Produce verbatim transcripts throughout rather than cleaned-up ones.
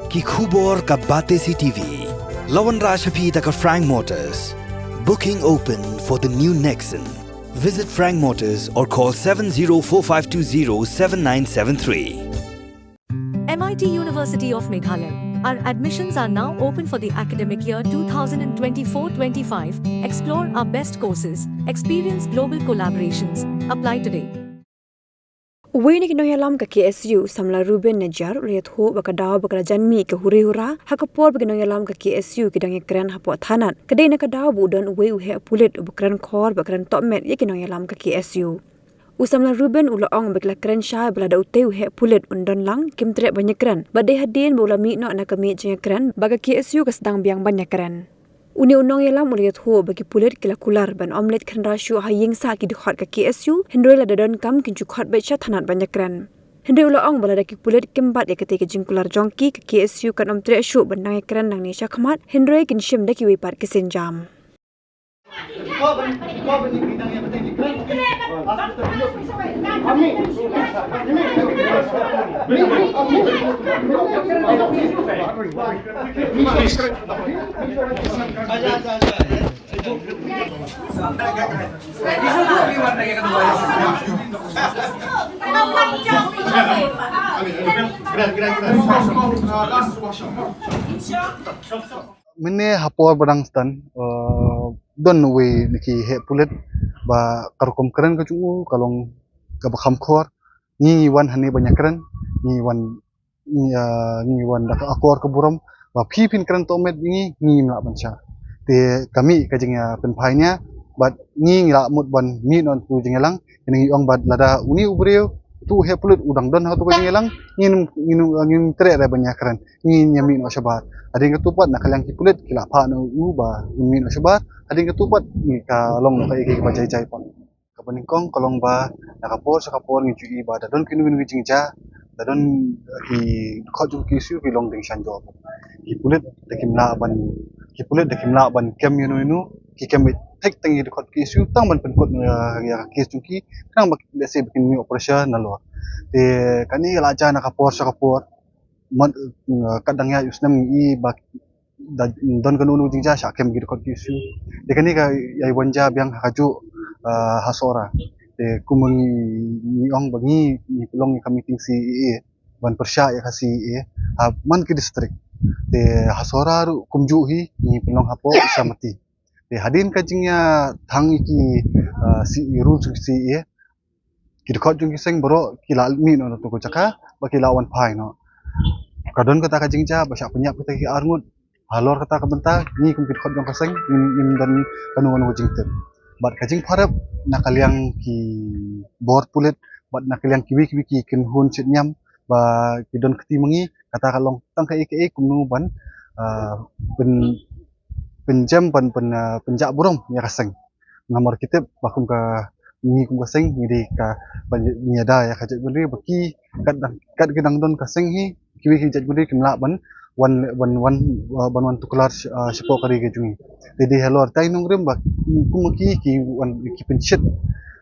Ki khubor ka Batesi TV. La wanrah sha phi da ka Frank Motors. Booking open for the new Nexon. Visit Frank Motors or call seven zero four five two zero seven nine seven three. M I T University of Meghalaya. Our admissions are now open for the academic year twenty twenty-four twenty-five. Explore our best courses, experience global collaborations. Apply today. Uwei na ki nongïalam ka K S U, u samla Reuben Najiar, u la ïathuh ba ka daw ba ka la jan mih ka huri hura ha ka por ba ki nongïalam ka K S U ki dang ïakren hapoh thanat, ka dei na ka daw ba u don uwei u heh pulit uba kren khor bad kren tohmet ïa ki nongïalam ka K S U. U samla Reuben u la ong ba ki la kren shai ba lada utei u heh pulit un don lang, kim treh ban ïakren, bad dei hadien ba u la mih noh na ka miej jingïakren ba ka K S U ka sdang biang ban ïakren. Une u nongïalam u la ïathuh ba ki pulit ki la kular ban ym leit khynra shuh ha ïing sah ki dkhot ka K S U, hynrei lada donkam kin ju khot beit sha thanat ban ïakren. Hynrei u la ong ba lada ki pulit kim bat ïa katei ka jingkular jong ki, ka K S U kan ym treh shuh ban nang ïakren nangne shakhmat, hynrei kin shim da kiwei pat ki sienjam. Mynne ha por ba dang sdang, eh, don uwei na ki heh pulit ba ka rukom kren ka jong u ka long kaba kham khor. Ngi ngi wan hangne ban ïakren, ngi wan, ngi, ah, ngi wan da ka akor ka burom ba phi phin kren tohmet ïa ngi, ngi ngim lah ban shah. Te ka mih ka jingïapynphai nia bad ngi ngi lah mut ban mih noh tu jingïalang. Ngi ong bad lada une u briew, tu u heh pulit u dang don ha tu ka jingïalang, ngin, ngin, ngin treh re ban ïakren, ngin ïamih noh shabar. Hadien katu pat na ka liang ki pulit ki la phah noh u ba un mih noh shabar. Hadien katu pat ngi ka long noh kaei kaei kaba jai jai pat. Kaba nyngkong ka long ba na ka por sha ka por ngi ju i ba da don kino kino ki jingjia, da don ki dkhot jong ki K S U ki long ding shan jop. Ki pulit da kim lah ban, ki pulit da kim lah ban kem ïano ïano, ki kem beit thik tang ki dkhot K S U tang ban pynkut ïa, ïa ka case jong ki, khnang ba lehse ba kin mih operation nalor. Te kane ka la jia na ka por sha ka por, mat, eh, kat dang ïaid u snem ngi i ba da don kano kano jingjia shah kem ki dkhot K S U. Te kane ka ïai wan jia biang ha kajuh, eh, ha Sohra. Te kumba ngi, ngi ong ba ngi, ngi pynlong ïa ka meeting C A A ban pyrshah ïa ka C A A ha man ki district. Te ha Sohra ruh kumjuh hi ngi pynlong hapoh Shamati. Te hadien ka jingïathang ïa ki, ah, C A A rules jong ki C A A, ki dkhot jong ki seng baroh ki la mih noh na tu ka jaka ba ki la wan phai noh. Ka don kata ka jingjia ba shah pynïap kita ki arngut. Halor kata ka bynta ngi kum ki dkhot jong ka seng ngim, ngim don kano kano ka jingtip. Bad ka jingpharap na ka liang ki bor pulit bad na ka liang kiwei kiwei ki kynhun shit niam ba ki don kti ma ngi, kata ka long tang kaei kaei kumno ban, ah, pyn, pynjem ban pyn, ah, pynjah burom ïa ka seng. Namar ki tip ba kum ka, ngi kum ka seng ngi dei ka, ba ngi ïada ïa ka jaitbynriew ba ki kat dang, kat ki dang don ka seng hi, kiwei ki jaitbynriew kim lah ban wan, ban wan, ah, ban wan tuklar sh-, ah, shapoh ka ri ka jong ngi. Te dei halor tai nongrim ba kum ki, ki wan ki pynshit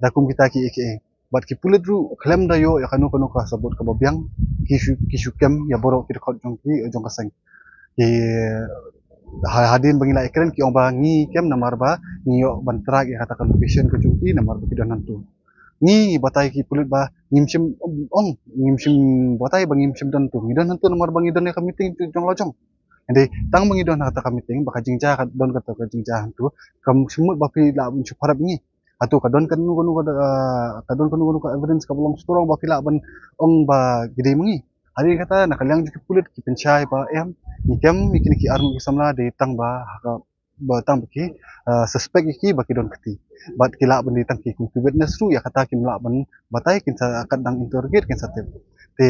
da kum kita kiei kiei. Bad ki pulit ruh khlem da ïoh ïa kano kano ka sabut kaba biang ki shu, ki shu kem ïa baroh ki dkhot jong ki, jong ka seng. Ki ha-, hadien ba ngi la ïakren ki ong ba ngi kem namar ba ngi ïoh ban track ïa kata ka location ka jong ki namar ba ki don hangtu. Ngi ngi batai ki pulit ba ngim shym ong, ngim shym batai ba ngim shym don hangtu. Ngi don hangtu namar ba ngi don ïa ka meeting jong la jong. Hynrei tang ba ngi don ha kata ka meeting ba ka jingjia ka don kata ka jingjia hangtu, kam shym mut ba phi lah ban shu pharap ïa ngi. Hato ka don kano kano ka, ah, ka don kano kano ka evidence kaba long strong ba phi lah ban ong ba ki dei ma ngi. Hadien kata na ka liang jong ki pulit ki pynshai ba em, ngi kem ïa kine ki arngut ki samla dei tang ba ha ka, ba tang ba ki, ah, suspect ïa ki ba ki don kti. Bad ki lah ban dei tang ki kum ki witness ruh ïa kata kim lah ban batai, kin sa kat dang interrogate kin sa tip. Te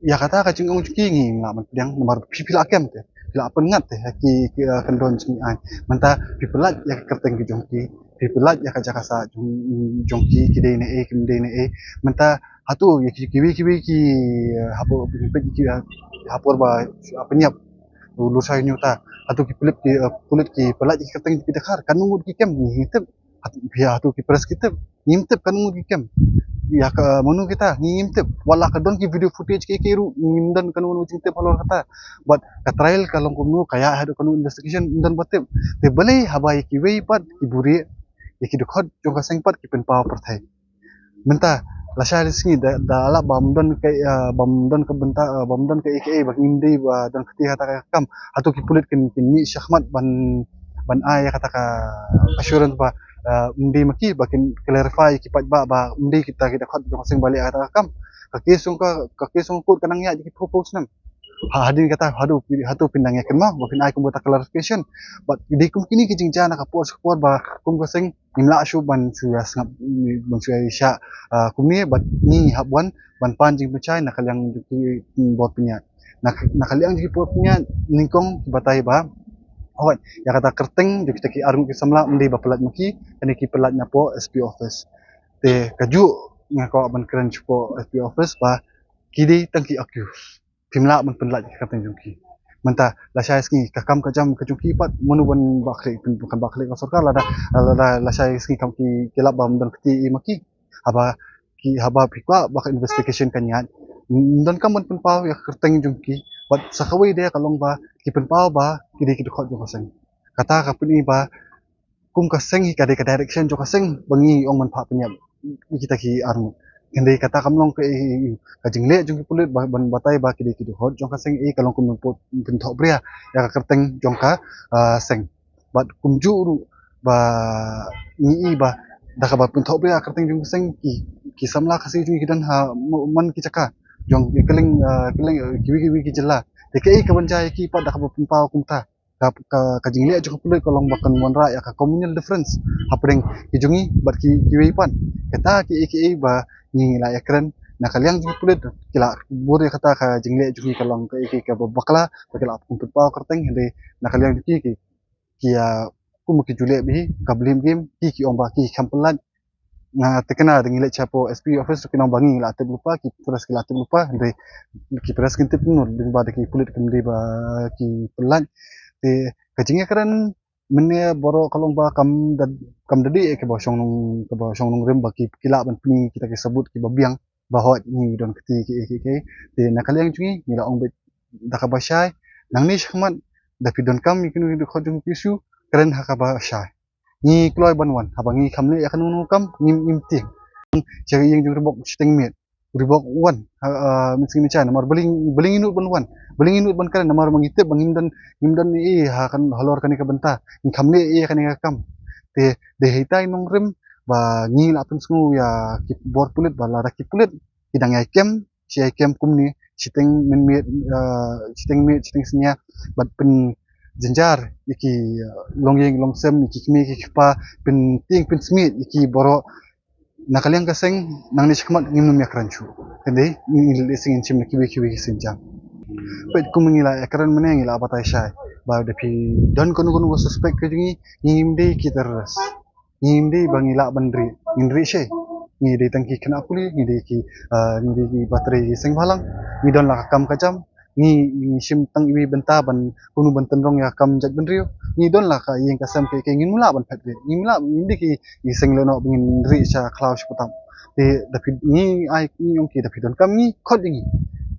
ïa kata ka jingong jong ki ngim lah ban pdiang namar phi, phi lah kem te, phi lah pynngat te ha ki, ki, ah, kyndon jong ngi ai. Mynta phi pyllait ïa ka kyrteng ki jong ki, phi pyllait ïa ka jaka sah jong, jong ki, ki dei ne ei, kim dei ne ei. Mynta hato ïa ki, kiwei kiwei ki, ah, hapoh phi peit ki, ah, ha por ba, ah, pynïap u Lursai Nyuta, hato ki pulit ki, ah, pulit ki pyllait ïa ka kyrteng ki dkhar, kano ngut ki kem ngi tip. Hato, hato ki press ki tip, ngim tip kano ngut ki kem. Ïa ka mano kita ngi ngim tip, wat la ka don ki video footage kiei kiei ruh ngim don kano kano jingtip halor kata. Bad ka trial ka long kumno, ka ïaid haduh kano investigation ngim don ba tip. Te balei haba ïa kiwei pat ki buhrieh, ïa ki dkhot jong ka seng pat ki pynpaw pyrthei. Mynta lashai lashisngi da, da lap bym don ka, ah, bym don ka bynta, ah, bym don kaei kaei ba ngim dei ba don kti ha kata ka kam. Hato ki pulit kin, kin mih shakhmat ban, ban ai kata ka assurance ba, ah, ym dei ma ki, ba kin clarify ki paidbah ba ym dei kita ki dkhot jong ka seng ba leh kata ka kam. Ka case jong ka, ka case jong ka court ka nang ïaid ki phew phew snem. Ha, hadien kata hato, hato phin nang ïakynmaw ba phin ai kumta ka clarification. Bad dei kum kine ki jingjia na ka por sha ka por ba kum ka seng ngim lah shuh ban shu ïa sngap, ban shu ïa shah, ah, kumne, bad ngi hap wan ban pan jingpynshai na ka liang jong ki, mm, bor pynïaid. Na, na ka liang jong ki bor pynïaid nyngkong ki batai ba, hooid, ïa kata kyrteng jong kita ki arngut ki samla ym dei ba pyllait ma ki, kane ki pyllait napoh S P office. Te kajuh nga kwah ban kren shapoh S P office ba ki dei tang ki accused. Phim lah ban pynlait ka kyrteng jong ki. Mynta lashai sngi ka kam ka jam ka jong ki pat, mano ban ba khlieh, pyn, kan ba khlieh ka sorkar lada, lada lashai sngi kam ki, ki lap ba ym don kti ma ki. Haba ki, haba phi kwah ba ka investigation kan ïaid, ym don kam ban pynpaw ïa ka kyrteng jong ki. Bad sa kawei de ka long ba ki pynpaw ba ki dei ki dkhot jong ka seng. Kata ka pyni ba kum ka seng hi ka dei ka direction jong ka seng ba ngi ong ban phah pynïap ïa kita ki arngut. Hynrei kata kam long ka, eh, ka jingleh jong ki pulit ba, ban batai ba ki dei ki dkhot jong ka seng, eh, ka long kum pyn, pynthohbria ïa ka kyrteng jong ka, ah, seng. Bad kumjuh ruh ba ngi i ba da kaba pynthohbria ïa ka kyrteng jong ka seng ki, ki samla Khasi jong ngi ki don ha mo-, man ki jaka jong ki kylleng, ah, kylleng, eh, kiwei kiwei ki jylla. Te kaei kaban jia ïa ki pat da kaba pynpaw kumta. Ka, ka, ka jingleh jong ka pulit ka long ba kan wanrah ïa ka communal difference hapdeng ki jong ngi bad ki, kiwei pat. Kata kiei kiei ba ngi la ïakren, na ka liang jong ka pulit ki la bud ïa kata ka jingleh jong ngi ka long kaei kaei kaba bakla, ba ki la pynpaw kyrteng, hynrei na ka liang jong ki, ki, ki, ah, kum ki ju leh bha hi ka blame game, ki, ki ong ba ki kham pyllait. Nga thikna da ngi leit shapoh S P office, ki ong ba ngi la tip lypa, ki press ki la tip lypa, hynrei ki press kin tip kumno, lyngba da ki pulit kim dei ba ki pyllait. Te ka jingïakren mynne baroh ka long ba kam da, kam da dei kaba shong nong, kaba shong nongrim ba ki, ki lah ban pyni kita ki sabut kiba biang ba hooid ngi don kti kiei kiei. Te na ka liang jong ngi ngi la ong beit da kaba shai, nangne shakhmat da phi donkam ïa kino kino dkhot jong ki issue, kren ha kaba shai. Ngi kloi ban wan, haba ngi kham leh ïa kano kano kam ngim, ngim tieng. Sha ïing jong u Riewbok shiteng miet, u Riewbok wan ha, ah, mynsngi mynshuwa, namar balei, balei ngi nud ban wan, balei ngi nud ban kren, namar ba ngi tip ba ngim don, ngim don ei ei ha kan halor kane ka bynta, ngi kham leh ei ei ha kane ka kam. Te dei hangtai nongrim ba ngi la pynsngew ïa ki bor pulit ba lada ki pulit ki dang ïai kem, shi ïai kem kumne shiteng mynmiet, ah, shiteng miet, shiteng synñia, bad pynjynjar ïa ki, ah, longïing longsem, ïa ki kmie ki kpa, pyntieng pynsmiej ïa ki baroh. Na ka liang ka seng nangne shakhmat ngim nym ïakren shuh. Hynrei ngi, ngi leit sngewshim na kiwei kiwei ki sienjam. Peit kum ngi la ïakren mynne, ngi la batai shai ba da phi don kano kano ka suspect ka jong ngi, ngim dei ki terrorist. Ngim dei ba ngi lah ban rieh, ngin rieh shai. Ngi dei tang ki khynnah pule, ngi dei ki, ah, ngi dei kiba trei ki seng bhalang. Ngi don la ka kam ka jam, ngi, ngi shim tang iwei i bynta ban kumno ban tynrong ïa ka kam jaitbynriew. Ngi don la ka ïing ka sem kaei kaei, ngim lah ban phet rieh. Ngim lah, ngim dei ki, ki seng lehnoh ba ngin rieh sha khlaw sha putam. Te da phi, ngi ai, ngi ong ki da phi donkam ngi, khot ïa ngi.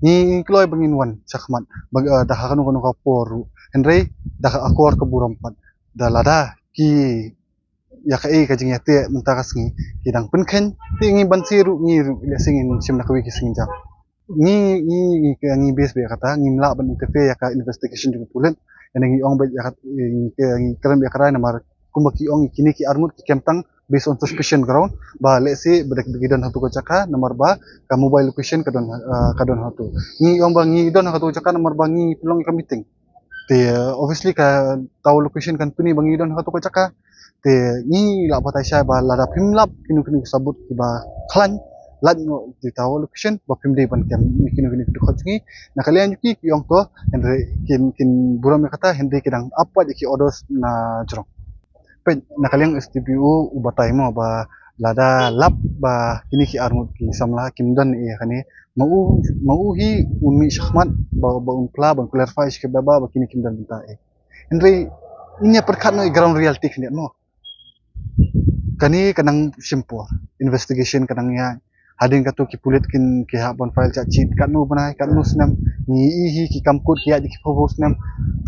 Ngi, ngi kloi ba ngin wan shakhmat ba, ah, da ha kano kano ka por ruh. Hynrei da ka akor ka burom pat. Da lada ki ïa kaei ka jingïateh mynta ka sngi ki dang pynkheiñ, te ngi ban siew ruh, ngi ruh lehse ngin shim na kawei ki sienjam. Ngi, ngi, ngi, ngi base beit ïa kata, ngim lah ban interfere ïa ka investigation jong ki pulit. Ïa ngi ong beit ïa kat, ngi, ngi kren beit ïa ka rai namar kumba ki ong kine ki arngut ki kem tang based on suspicion ground ba lehse ba da ki don hato ka jaka namar ba ka mobile location ka don, ah, ka don hato. Ngi ong ba ngi don hato ka jaka namar ba ngi pynlong ïa ka meeting. Te, uh, obviously ka tower location kan pyni ba ngi don ha kato ka jaka. Te ngi lah batai shai ba lada phim lap kino kino ki sabut kiba khlaiñ, lait noh ki tower location ba phim dei ban kem ïa kino kino ki dkhot jong ngi. Na ka liang jong ki ki ong to, hynrei kin, kin burom ïa kata, hynrei ki dang ap pat ïa ki orders na jrong. Peit, na ka liang S D P O u batai mo ba lada lap ba kine ki arngut ki samla kim don ei ei ha kane, ma u, ma u hi un mih shakhmat ba, ba un phla, ban clarify sha ki paidbah ba kine kim don bynta ei. Hynrei ngin ïa pyrkhat noh ïa ground reality khyndiat mo. Kane ka nang shim por, investigation ka nang ïaid. Hadien katu ki pulit kin ki hap ban file charge sheet katno bnai, katno snem. Ngi i hi ki kam kut ki ïaid ki phew phew snem.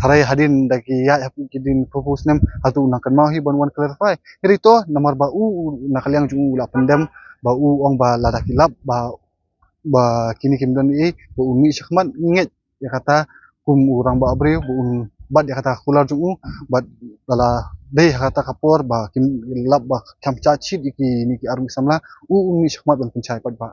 Tharai hadien da ki ïaid ha ki dien phew phew snem, hato u nang kynmaw hi ban wan clarify? Hynrei to, namar ba u, u na ka liang jong u la pyndem, ba u ong ba lada ki lap ba, ba kine kim don ei, ba un mih shakhmat. Ngi ngeit ïa kata kum u rangbah briew, ba un bat ïa kata kular jong u, bad lada dei ha kata ka por ba kim lap ba kham charge sheet ïa kine ki arngut samla, u un mih shakhmat ban pynshai pat ba.